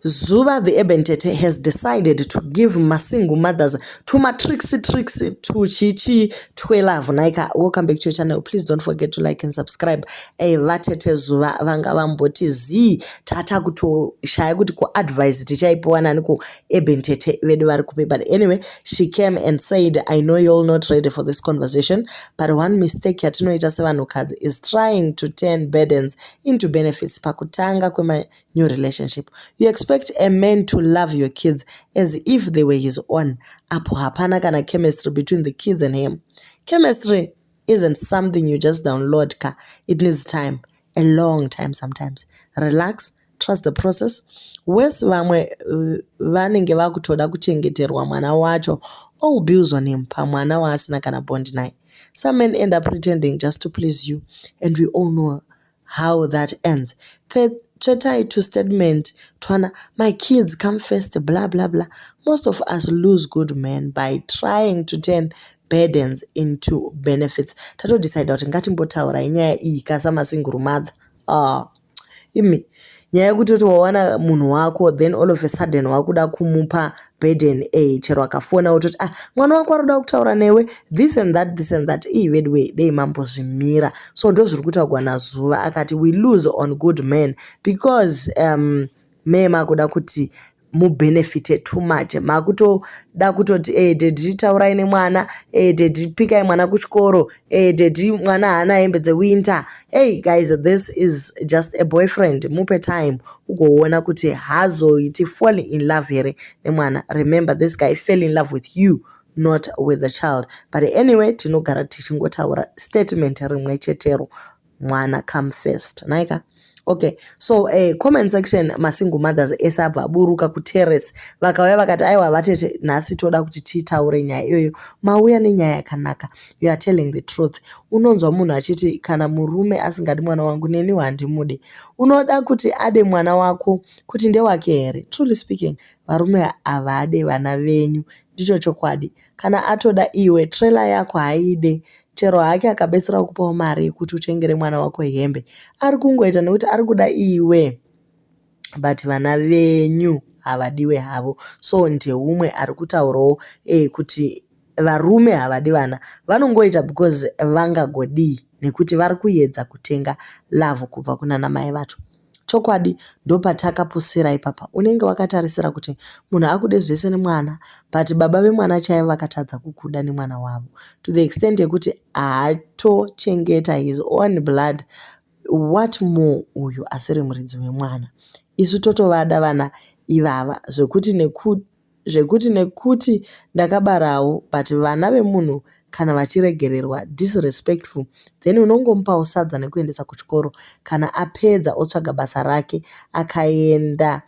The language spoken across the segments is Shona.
Zuva the Urban Tete has decided to give masingle mothers tumatricks tricks tuchichi twelove. Naika, welcome back to your channel. Please don't forget to like and subscribe. Hey, vatete Zuva vanga vamboti zii, tata kutoshaya kuti kuadvise tichaipiwa nani kuurban tete vedu vari kupi. But anyway, she came and said, "I know you're not ready for this conversation, but one mistake yatinoita sevanhukadzi is trying to turn burdens into benefits pakutanga kwema new relationship. You expect a man to love your kids as if they were his own, apo hapana kana chemistry between the kids and him. Chemistry isn't something you just download ka. It needs time, a long time sometimes. Relax, trust the process. Worse, vamwe vanenge vakutoda kuchengeterwa mwana wacho, all bills on him, pamwana waasina kana bond naye. Some men end up pretending just to please you, and we all know how that ends. Tsvetai to statement twana 'My kids come first,' blah blah blah. Most of us lose good men by trying to turn burdens into benefits." Tatodecida kuti ngatimbotaurai nyaya iyi kasamasingle mother. Ah, imi, nyaya yekutoti wawana munhu wako, then all of a sudden wakuda kumupa burden, chero akafona wototi, "Ah, mwana wako ari kuda kutaura newe," this and that, this and that. Ii, vedwe, dei mambozvimira. So ndo zviri kutaurwa naZuva. Akati we lose on good men because me makuda kuti mubenefite too much, makutoda kutoti, "Daddy, taurai nemwana. Daddy, pikai mwana kuchikoro. Daddy, mwana haana hembe dzewinter." Hey guys, this is just a boyfriend. Mupe time, ugoona kuti hazoiti fall in love here nemwana. Remember, this guy fell in love with you, not with the child. But anyway, tinogara tichingotaura statement rimwe chetero: mwana come first. Naika, okay, so comment section, masingle mothers ese abva aburuka kuterrace, vakauya vakati, "Aiwa vatete, nhasi toda kuti titaure nyaya iyoyo. Mauya nenyaya yakanaka. You are telling the truth." Unonzwa munhu achiti, "Kana murume asingadi mwana wangu, neniwo handimude." Unoda kuti ade mwana wako kuti ndewake here? Truly speaking, varume havade vana venyu, ndicho chokwadi. Kana atoda iwe, trailer yako haide. Chero hake akabetsera kupawo mari yekuti utengere mwana wako hembe, ari kungoita nekuti ari kuda iwe, but vana venyu havadiwe havo. So ndeumwe ari kutaurawo kuti varume havadi vana, vanongoita because vangagodii, nekuti vari kuedza kutenga love kubva kunana mai vacho. Chokwadi, ndopatakapusira ipapa. Unenge wakatarisira kuti munhu akude zvese nemwana, but baba vemwana chaivo vakatadza kukuda nemwana wavo to the extent yekuti haatochengeta his own blood, what more uyu asiri muridzi wemwana? Isu totovada vana ivava zvekuti nekuti ndakabarawo, but vana vemunhu kana vachiregererwa disrespectful, then unongomupawo sadza nekuendesa kuchikoro. Kana apedza, otsvaga basa rake akaenda.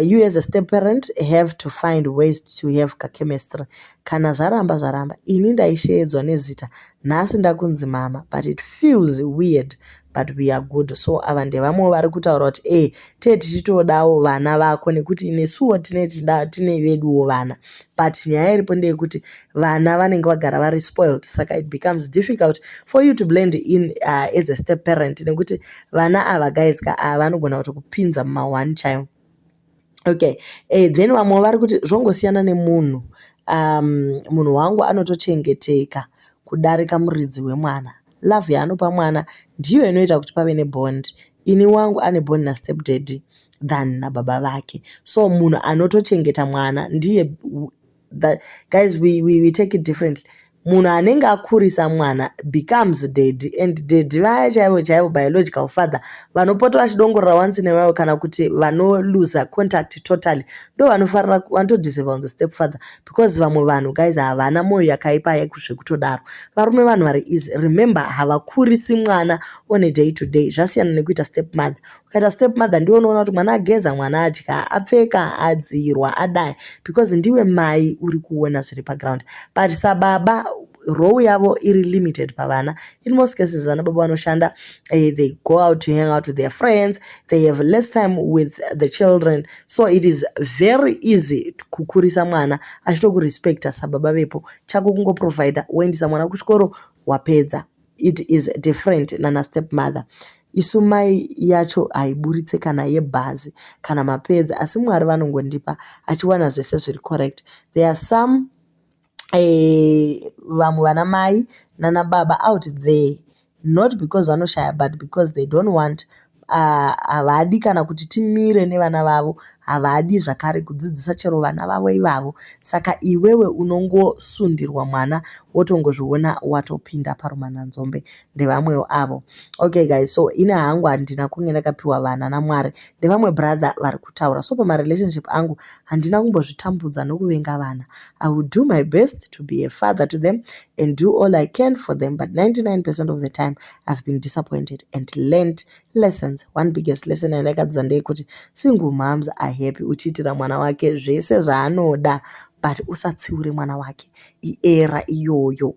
You as a step parent have to find ways to have kachemistry. Kana zvaramba, zvaramba. Ini ndaisheedzwa nezita, nhasi ndakunzi mama, but it feels weird, but we are good. So ava ndevamwe vari kutaura kuti tee tichitodawo vana vako, nekuti nesuwo tine veduwo vana, but nyaya iripo ndeyekuti vana vanenge vagara vari spoiled, saka it becomes difficult for you to blend in as a step parent, nekuti vana ava, guys ka, ava vanogona kutokupinza muma1 chaiwo. Okay, then vamwe vari kuti zvongosiyana nemunhu. Munhu wangu anotochengeteka kudarika muridzi wemwana. Love yaanopa mwana ndiyo inoita kuti pave nebond. Ini wangu ane bond nastep daddy than nababa vake. So munhu anotochengeta mwana ndiye guys, we take it differently. Munhu anenge akurisa mwana becomes daddy, and daddy vaya chaivo chaivo, biological father, vanopota vachidongorera once in a while, kana kuti vanoluza contact totally, ndo vanofarira, vanotodeserva kunzi step father, because vamwe vanhu, guys, havana mwoyo yakaipa zvekutodaro. Varume vanhu vari easy. Remember, havakurisi mwana on a day to day. Zvasiyana nekuita step mother. Ukaita step mother, ndiwe unoona kuti mwana ageza, mwana adya, apfeka, adzirwa, adai, because ndiwe mai uri kuona zviri paground. But sababa, role yavo iri limited pavana. In most cases, vana baba vanoshanda, they go out to hang out with their friends, they have less time with the children, so it is very easy kukurisa mwana achitokurespecta sababa vepo. Chako kungoprovida, woendesa mwana kuchikoro, wapedza. It is different nana step mother. Isu mai yacho haiburitse kana yebhazi kana mapedzi asi Mwari vanongondipa achiwana zvese zviri correct. There are some vamwe vana mai nana baba out there, not because vanoshaya but because they don't want, havadi kana kuti timire nevana vavo, havadi zvakare kudzidzisa chero vana vavo ivavo. Saka iwewe unongosundirwa mwana, wotongozviona watopinda parumananzombe. Ndevamwewo avo. Okay guys, so ini hangu handina kunge ndakapiwa vana naMwari. Ndevamwe brother vari kutaura. So pamarelationship angu handina kumbozvitambudza nokuvenga vana. I will do my best to be a father to them and do all I can for them, but 99% of the time I've been disappointed and learned lessons. One biggest lesson yandakadzidza ndeyekuti single moms are happy uchiitira mwana wake zvese zvaanoda, but usatsiure mwana wake. Iera iyoyo,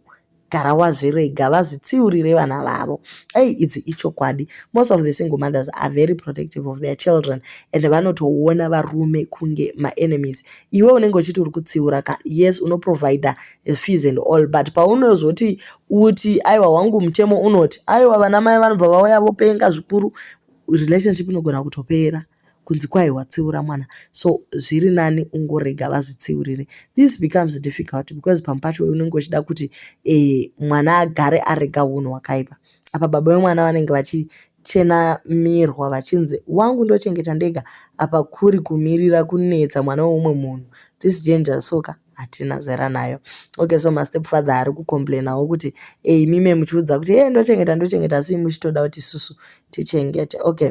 gara wazvirega, vazvitsiurire vana vavo. Ei, idzi ichokwadi. Most of the single mothers are very protective of their children and vanotoona varume kunge maenemies. Iwe unenge uchiti uri kutsiura ka, yes, unoprovida fees and all, but paunozoti uti aiwa, wangu mutemo unoti aiwa, vana mai vanobva vauya vopenga zvikuru. Relationship inogona kutopera kunzi kwai watsiura mwana. So zviri nani ungorega vazvitsiurire. This becomes difficult because pamwe pacho unenge uchida kuti mwana agare arega unhu hwakaipa. Apa baba vemwana vanenge vachichenamirwa vachinzi wangu ndochengeta ndega, apa kuri kumirira kunetsa mwana weumwe munhu. This danger soka hatina zera nayo. Okay, so mastep father ari kucomplainawo kuti imime muchiudza kuti ndochengeta, ndochengeta, asi muchitoda kuti isusu tichengete. Okay,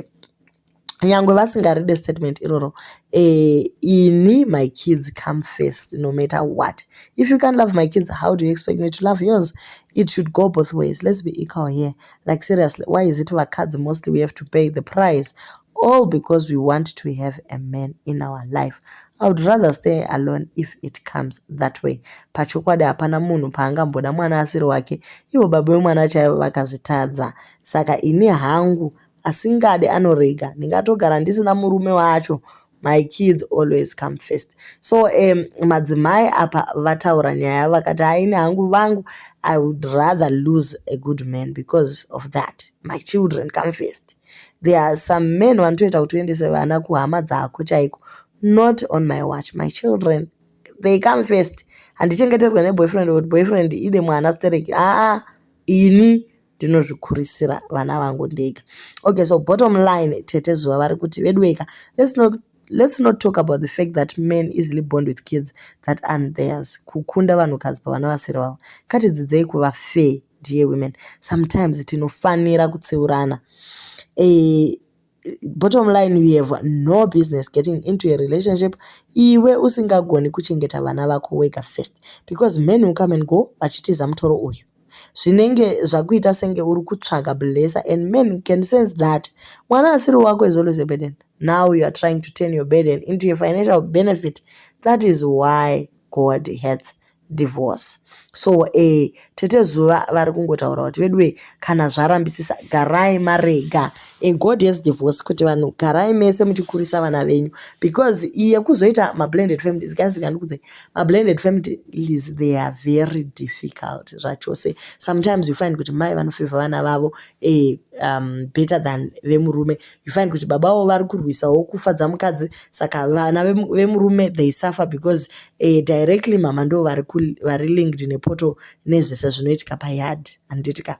nyangwe vasingaride statement iroro, ini my kids come first no matter what. If you can't love my kids, how do you expect me to love yours? It should go both ways. Let's be equal here. Like, seriously, why is it vakadzi mostly we have to pay the price, all because we want to have a man in our life? I would rather stay alone if it comes that way. Pachokwadi hapana munhu paangamboda mwana asiri wake, ivo baba vemwana chaivo vakazvitadza. Saka ini hangu, asingade anorega, ndingatogara ndisina murume wacho. My kids always come first. So madzimai apa vataura nyaya, vakati haini hangu vangu, I would rather lose a good man because of that my children come first. There are some men vanotoita kuti uendese vana kuhama dzako chaiko. Not on my watch. My children, they come first. Handichengeterwe neboyfriend kuti boyfriend ide mwana stereki. Aa, ini ndinozvikurisira vana vangu ndega. Okay, so bottom line, Tete Zuva vari kuti veduweka, let's not talk about the fact that men easily bond with kids that aren't theirs kukunda vanhukadzi pavana vasiri vavo. Ngatidzidzei kuva fair, dear women. Sometimes tinofanira kutsiurana. Bottom line, you have no business getting into a relationship iwe usingagoni kuchengeta vana vako wega first, because men will come and go vachitiza mutoro uyu. Zvinenge zvakuita senge uri kutsvaga blesser, and men can sense that mwana asiri wako is always a burden. Now you are trying to turn your burden into a financial benefit. That is why God hates divorce. So Tete Zuva vari kungotaura kuti veduwe, kana zvarambisisa, garai marega. God hates divorce, kuti vanhu garai mese muchikurisa vana venyu, because iye kuzoita mablended families, guys, ngandikudzei, mablended families, they are very difficult zvachose. Sometimes you find kuti mai vanofavor vana vavo better than vemurume. You find kuti baba vavo vari kurwisawo kufadza mukadzi, saka vana vemurume, they suffer because directly mama ndo vari linked nepoto nezvese zvinoitika payard, handiti ka?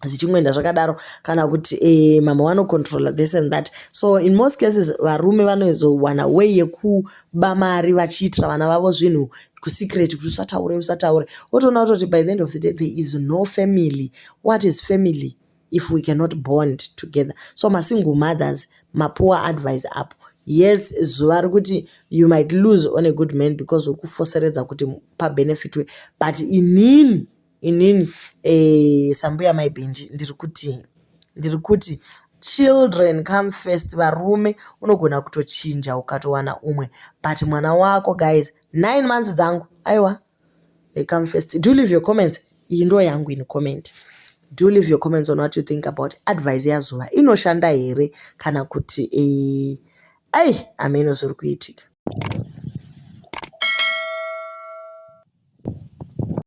Zvichimboenda zvakadaro, kana kuti mama vanocontrola this and that. So in most cases varume vanozowana way yekuba mari vachiitira vana vavo zvinhu kusecret kuti usataure, usataure. Wotoona kutoti by the end of the day there is no family. What is family if we cannot bond together? So masingle mothers, mapoor advice apo. Yes, zuva rekuti you might lose on a good man because uri kufoseredza kuti pabenefitwe, but inini sambuya Maibhenji ndiri kuti children come first. Varume unogona kutochinja ukatowana umwe, but mwana wako, guys, 9 months dzangu, aiwa, they come first. Do leave your comments. Iyi ndo yangu ini comment. Do leave your comments on what you think about advice yaZuva. Inoshanda here kana kuti ai, hameno zviri kuitika.